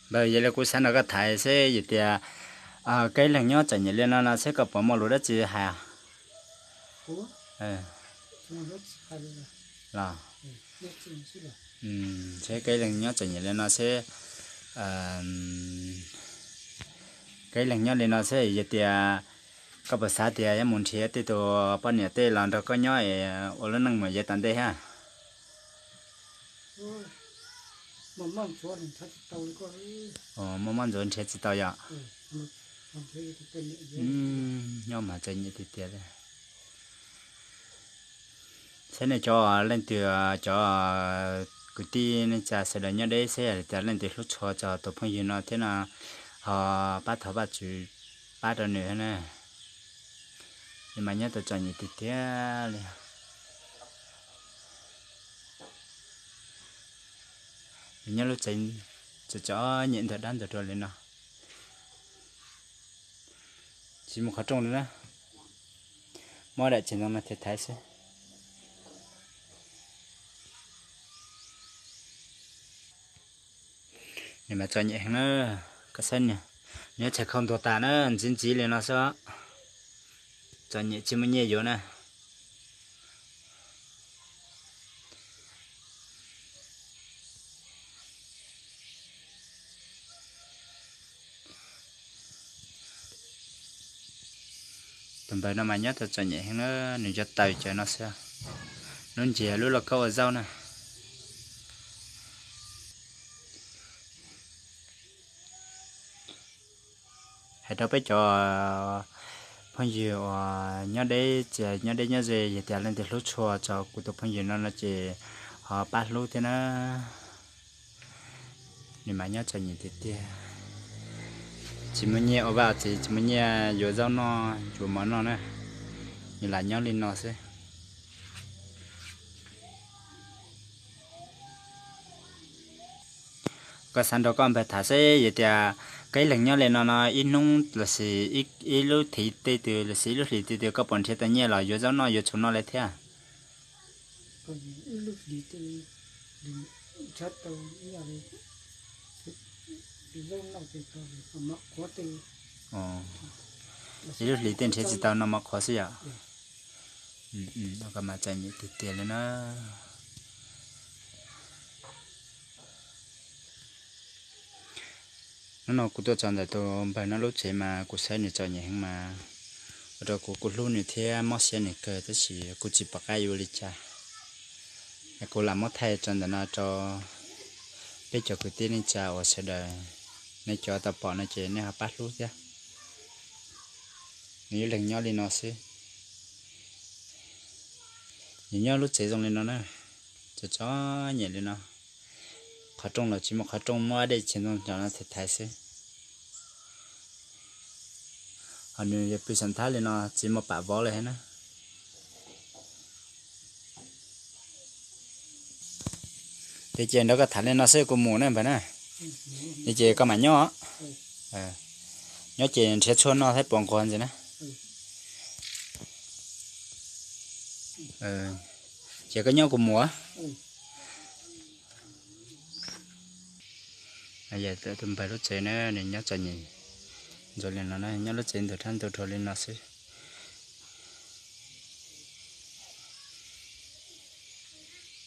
Npawg, yog li kuv xav nrog koj tham seb yog tias koj ib leeg nyob txom nyem li no no seb koj puas muaj lus dab tsi hais los? Seb koj ib leeg nyob txom nyem li no seb, koj ib leeg nyob li no seb yog tias koj puas xav tias yuav mus nrhiav tej tus poj niam tej los nrog koj nyob es ua lub neej mus yav tom ntej thiab? Muaj mob ntxuav nrhiav tsis tau yom? Nyob mas txom nyem tiag tiag li. Saib nej cov leej twg, cov kwv tij neej tsa sawv daws nyob deb seb yog tias leej twg hlub tshua txog tus phooj ywg no thiab no ho pab thov Vajtswv pab rau nws thiab na. Nws mas nyob tau txom nyem tiag tiag li. Nws nyob lub tsev txom txom nyem ntawm dab ntawm dua li no. Tsis mus qhov rooj li na. Muab daim txiag ntoo no thaiv thaiv xwb. Nws mas txom nyem heev na. Koj saib, nws txhais khau ntuag tas na, ntxiv ntxiv li no xwb. Txom nyem tsis muaj nyiaj yuav na. Tus npawg no mas nyob tau txom nyem heev na, nws cov taws cov no xwb. Lub ntsis lub lauj kaub ua zaub na. Hais rau peb cov phooj ywg uas nyob deb, nyob deb nyob ze, yog tias leej twg hlub tshua txog kuv tus phooj ywg no no ces ho pab hlub thiab na. Nws mas nyob txom nyem tiag tiag, tsis muaj nyiaj ua vaj txiv, tsis muaj nyiaj yuav zaub noj yuav mov noj na, nws lam nyob li no xwb. Koj xav nrog koj npawg tham seb yog tias koj ib leeg nyob li no no ib hnub lossis ib lub hlis tej twg lossis ib lub hlis tej twg koj puas nrhiav tau nyiaj los yuav zaub noj yuav tshua noj li thiab? Ib lub hlis tej nrhiav tsis tau noj mov qhuav xwb yom? Koj mas txom nyem tiag tiag li na. Hnub no kuv tuaj txog ntawm tus npawg no lub tsev mas kuv saib nws txom nyem heev mas ua rau kuv kuj hlub nws thiab mob siab nws kawg tab sis kuv tsis pom qab yuav ua li cas. Es kuv lam muab thaij tso ntawm no rau peb cov kwv tij neej tsa uas sawv daws, nej cov tau pom no ces nej ho pab hlub thiab. Nws ib leeg nyob li no xwb. Nws nyob lub tsev zoo li no na, txom txom nyem li no. Qhov rooj los tsis muaj qhov rooj, muab dej txiag ntoo cov no thaiv thaiv xwb. Ho nws yog pw saum nthab li no tsis muaj pam vov li thiab na. Ces nrog koj tham li no xwb kuv mus na npawg na. Ces koj mam nyob. Nyob ces nrhiav tshuaj noj thiab puas nquag ntxiv na. Ces koj nyob kuv mus. Tus npawg lub tsev na nws nyob txom nyem ntxuav li no na, nyob lub tsev ntug rhab ntug rhuav li no xwb.